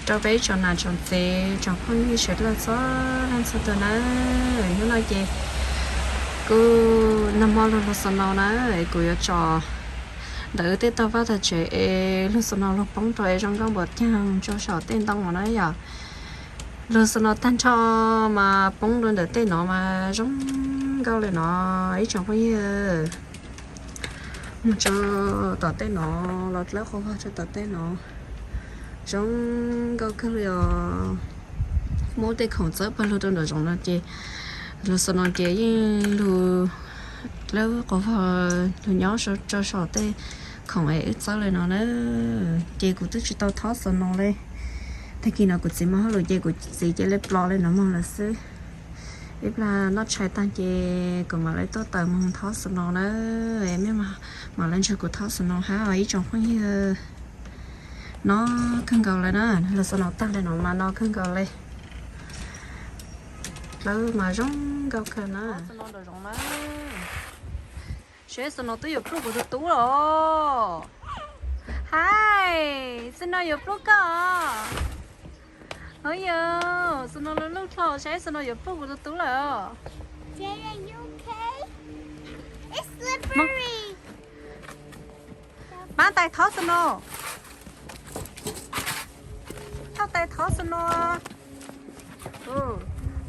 Rau peb tsoom nam tsoom txiv tsoom phooj ywg sawv daws txhua leej txhua tus na, hnub no ces kuv nag hmo lug lug snow na, kuv yuav tso ntawm wb tej tog vaj tog tsev es lug snow lug poob rau es zoo nkauj npaum caag rau saum tej ntoo no na yom. Lug snow tag nrho mas poob rau ntawm tej no mas zoo nkauj li no ib tsoom phooj ywg. Moog rau tom tej no, los dlawb quas vog rau tom tej no, zoo nkauj kawg li os. Muab tej khoom txawb pawg lug rau nraum zoov no ces lug snow ces yeej lug dlawb quas vog lug nyob rau saum tej khoom es wb txawb li no na. Ces kuv twb tsis tau thob snow li. Tag kis no kuv txiv moog hauj lwm ces kuv txiv cia li plo li no moog lawm xwb. Ib plag noj tshais taag ces kuv mam li tuaj tawm moog thob snow na. Mej mam li nrug kuv thob snow hab ib tsoom phooj ywg. No kawg nkaus li na, lug snow taag li no mas no kawg nkaus li. Dlawb mas zoo nkauj kawg na. Snow nraum zoov na. Seb snow twb yuav pluj kuv tus tub lawm. Hais, snow yuav pluj koj. Ov yawg, snow lug luj dlhau, seb snow yuav pluj kuv tus tub lawm. Jade, are you okay? It's slippery. Pab tais thob snow. Pab tais thob snow.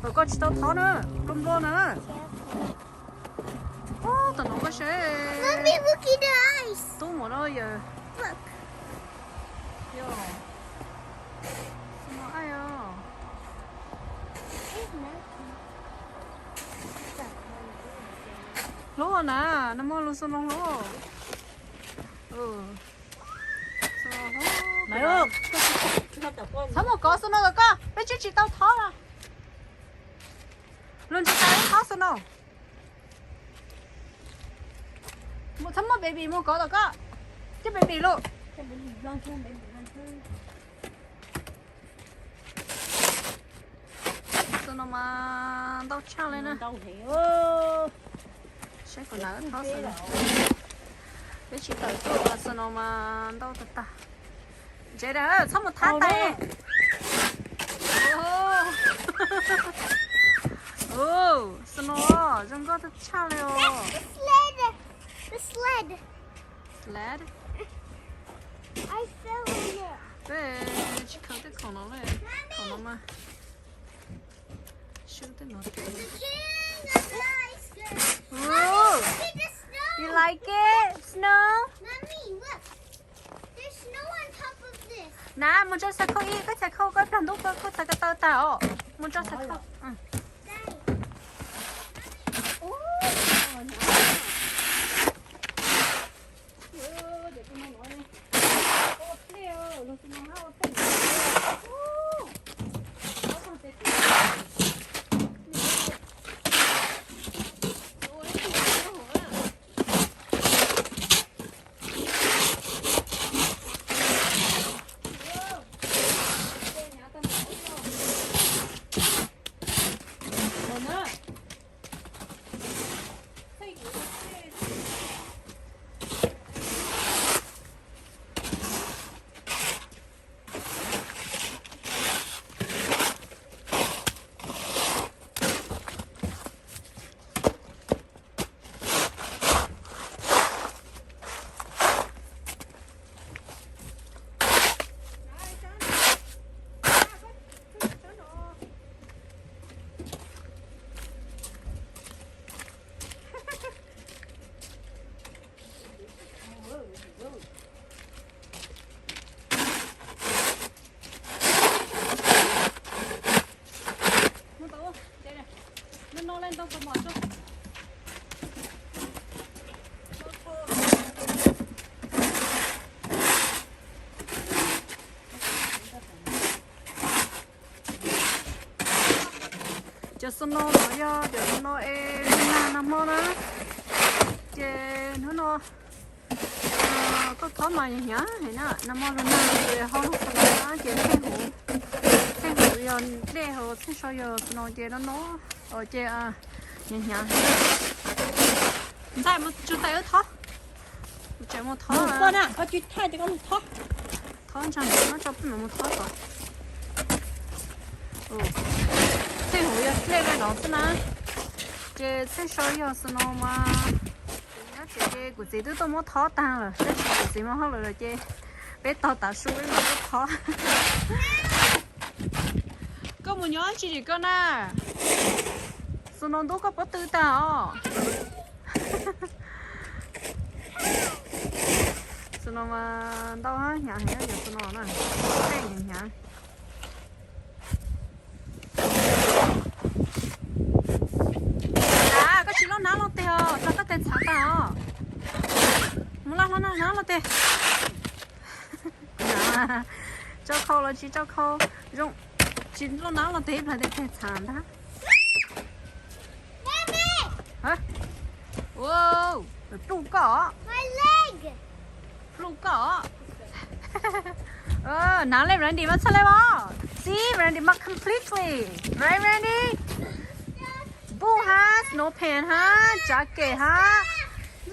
Tom koj tsis tau thob na, pluj nplua na. Ub, tom no koj seb. Mommy, look at the ice. Tub muam no yawg. Look. Yog. Snow ice os. Hlub na, nag hmo lug snow hlub. Txhob mus kov snow tom koj, peb twb tsis tau thob los. Lug ntsis tas thob snow. Txhob muab baby mus kov tom koj. Coj baby lug. Snow mas ntau tshaj li na. Saib kuv nam thob snow. Peb tsis tawm tuaj ua snow mas ntau tag tag. Jade, txhob mus thab tais. Snow zoo nkauj tag tshaj li os. The sled. The sled. Sled? I fell in it. Peb tsis khaws tej khoom no li. Khoom no mas swb tej no. The king of the ice cream. Ooh. Mommy, look at the snow. You like it? Snow? Mommy, look. There's snow on top of this. Na, mus rau xav khau ib, koj xav khau koj plag ntub koj, koj xav ko taw tag os. Mus rau xav khau. Daddy. Ooh. Cov snow no yog cov snow es nag nag hmo na, ces hnub no koj thob mas hnyav hnyav na, nag hmo lug nag ces ho lug snow na ces txheej huv, txheej huv yog dlej hauv, txheej sau yog snow ces no no, ces hnyav hnyav. Ntxhais mus tsuag tais wb thob, tseem mus thob, thob ntshai no tso peb mam mus thob kom. Txheej huv yog sled li no xwb na, ces txheej sau yog snow mas. Nyob tsev ces kuv txiv twb tuaj muab thob tag lawm, tab sis kuv txiv mus hauj lwm lawm ces peb tog tav su peb mam tuaj thob. Koj mus nyob tsis dim koj na. Snow ntub koj pob tw tag os. Snow mas ntau hnyav heev, yog snow na, hnyav. Koj tsis loj hnab loj teg os, tso koj tes txhav tag os. Mus laj hlob hnab loj teg. Tso khau los tsis tso khau, zoo tsis loj hnab loj teg ib pliag tes txhav ntag. Pluj koj, pluj koj. Hnav lej Randy mas txhaj lej os. See, Randy mas completely. Right, Randy? Boots hab, snow pants hab, jacket hab.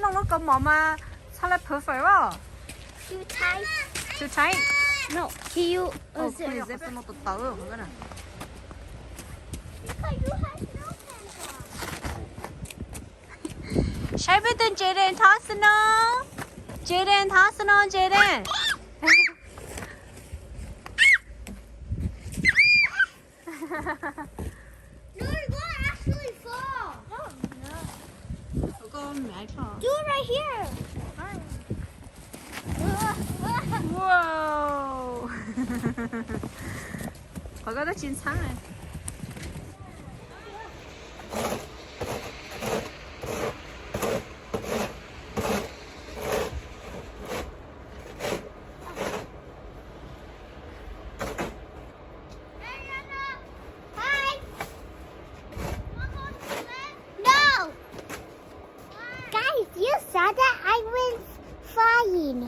Noj lub kaus mom mas txhaj lej perfect os. Too tight? Too tight? No, can you, uh, zip? Tawv tawv. Saib peb tus Jaden thob snow. Jaden thob snow, Jaden. No, you're gonna actually fall. Oh, no. Do it right here. Wow. Qhov koj twb tsis ntxhab. Hi. No. Guys, you saw that? I went flying.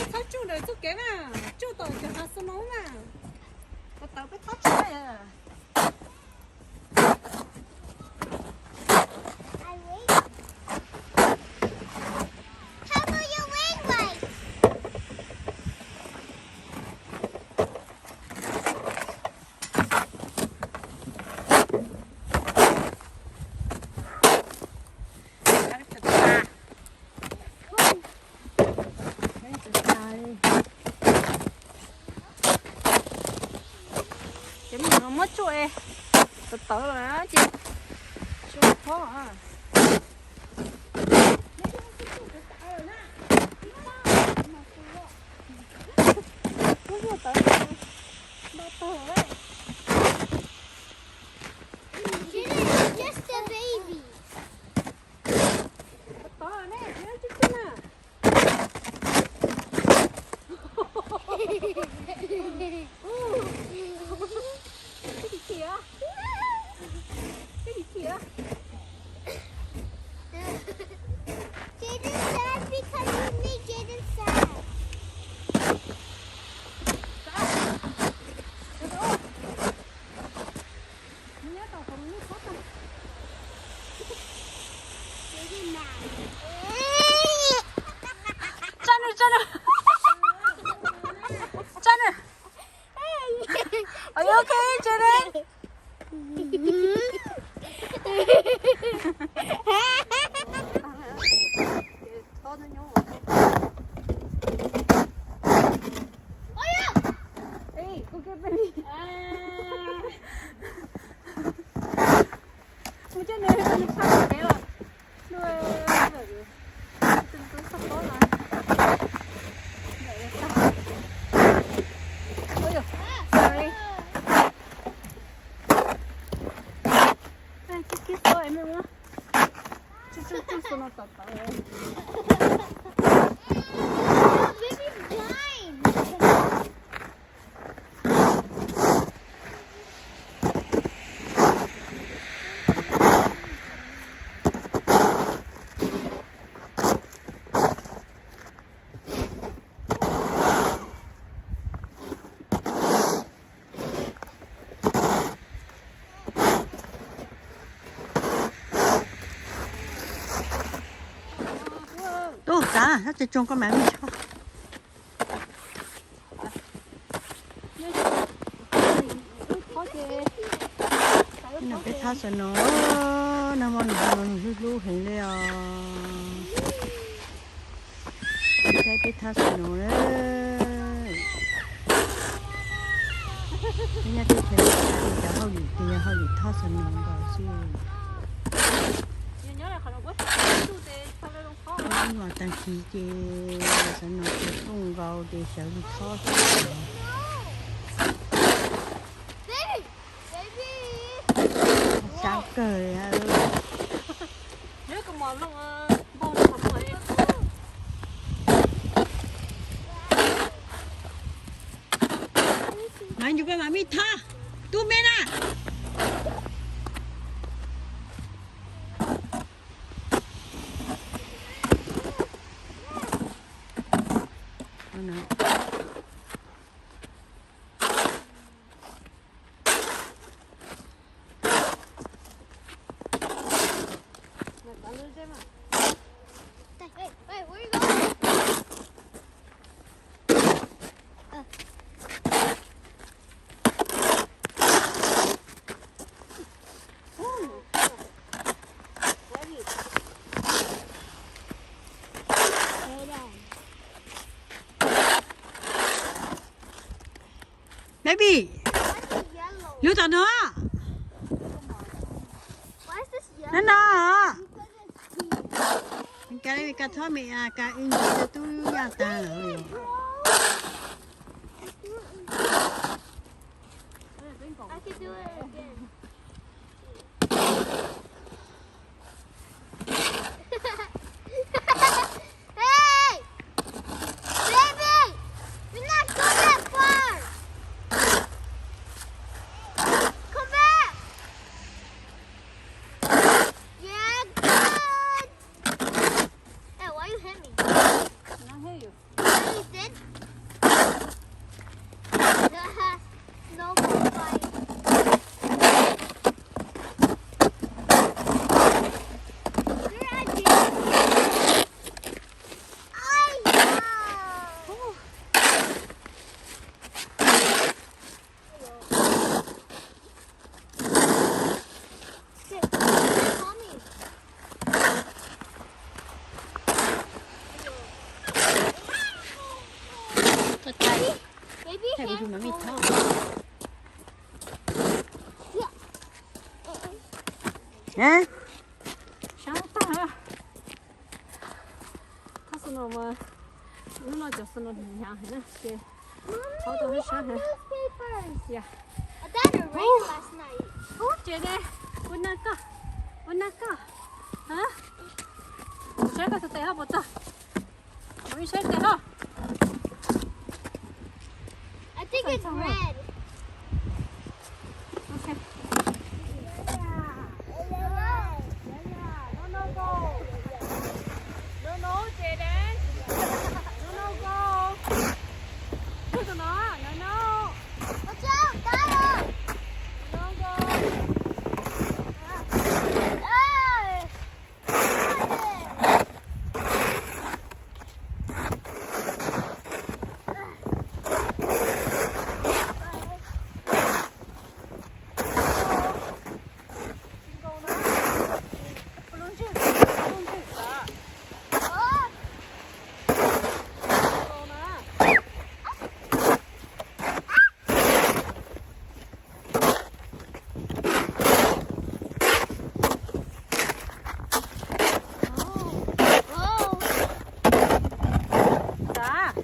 Txhob tsuj ntawm txoj kev na, tsuj tom cov hav snow na. Ko taw peb txhob tsuj. Ces muab tsuj es tawv tawv los ces tsuj phob. Tawv tawv. Just a baby. Tawv ne, tsuj tsuj na. Ub, tib chim, tib chim. Jaden sad because you made Jaden sad. Tsa nws, tsa nws. Tsa nws. Are you okay, Jaden? Ej, kuv ke peb li. Mus coj nws, nws tshaj kev lawm. Baby dying. Tub xav, tab sis tsoog koj mam li tho. No peb thab snow, nag hmo nws hlub hlub heev li os. Saib peb thab snow na. Peb nyob teb chaws Amelikas cov hauj lwm ces yog hauj lwm thab snow nkaus xwb. Ib hmos tag kis ces snow ces tuaj nkaus ces sawv li thob xwb. Sab kawg li. Mas yus peb mam mij thob, tub me na. Baby, lub tom no. No no. Ka, ka thob me a, ka ib ntsis rau tub yaj tag lawm. I can do it again. Maybe him. Sab tag. Thaj snow mas, hnub no cov snow hnyav heev na ces qhov tau sab heev. Ub, ces ne, ua na koj, ua na koj. Saib koj tus tes ho puas txog. Mus ib saib tes ho. I think it's red. Okay. Xav,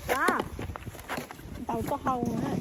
xav. Ntaus tau hau na.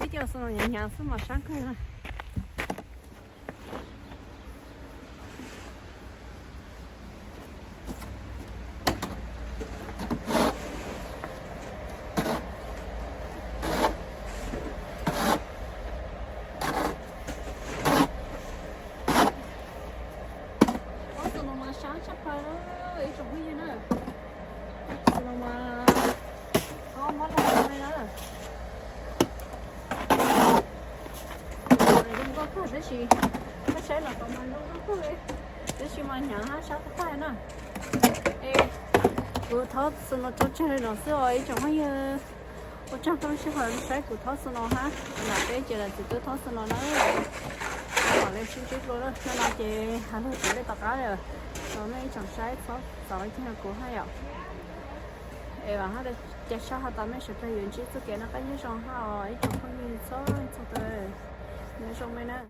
Peb cov snow hnyav hnyav xwb mas sab kawg na. Ob tug no mas sab tshaj plaws ib tsoom phooj ywg na. Tus no mas ob mob los me na. Zoo nkauj kawg tab sis, koj saib los tau mas zoo nkauj kawg li, tab sis mas hnyav hab sab tag tag na. Es kuv thob snow tso tseg li no xwb os ib tsoom phooj ywg. Ua tsaug koj lub sij hawm saib kuv thob snow hab. Lam peb ces lam txiv tub thob snow na. Mam li sib ntsib dua na. Hnub no ces has lug txog li tom qab lawm, thov mej ib tsoom saib txhob txaus caag rau kuv hab yom. Es vam hab ca sab has tas mej sawv dlawg yuav ntsib txuj kev noj qab nyob zoo hab os ib tsoom phooj ywg txhua txhua tus. Nyob zoo mej na.